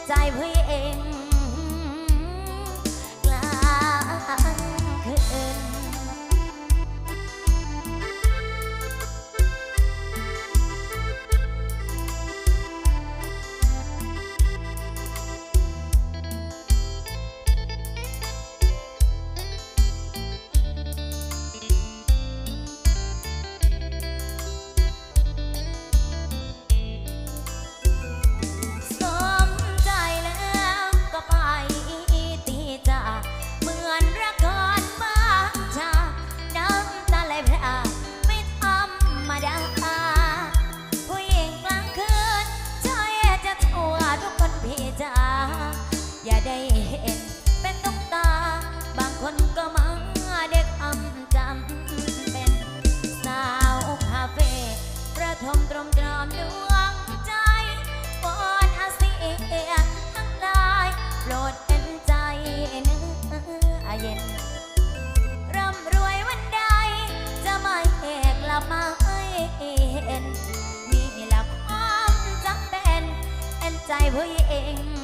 ໃຈຜູ້ຍິງກາງຄືນ. ສົມໃຈແລ້ວກໍໄປຕິຈາ ເໝືອນລະຄອນບາງຈາ ນ້ຳຕາໄຫຼພຣາກໄມ່ທຳມະດາ ຜູ້ຍິງກາງຄືນ ໃຈຈະທົ່ວທຸກຄົນພີ່ຈາ ຢ່າໄດ້ເຫັນເປັນຕຸກຕາ ບາງຄົນກໍມາເດັກອຳ ຈຳເປັນສາວຄາເຟ ປະຖົມຕຣົມຕຣອມດວງໃຈ ວອນອາເຊຍທັງຫຼາຍ ໂປດເຫັນໃຈເນື້ອເຢັນ ຮ່ຳລວຍວັນໃດ ຈະມາແຫກລະໄມ້ເຫັນ ນີ້ລະຄວາມຈຳເປັນ ເຫັນໃຈຜູ້ຍິງ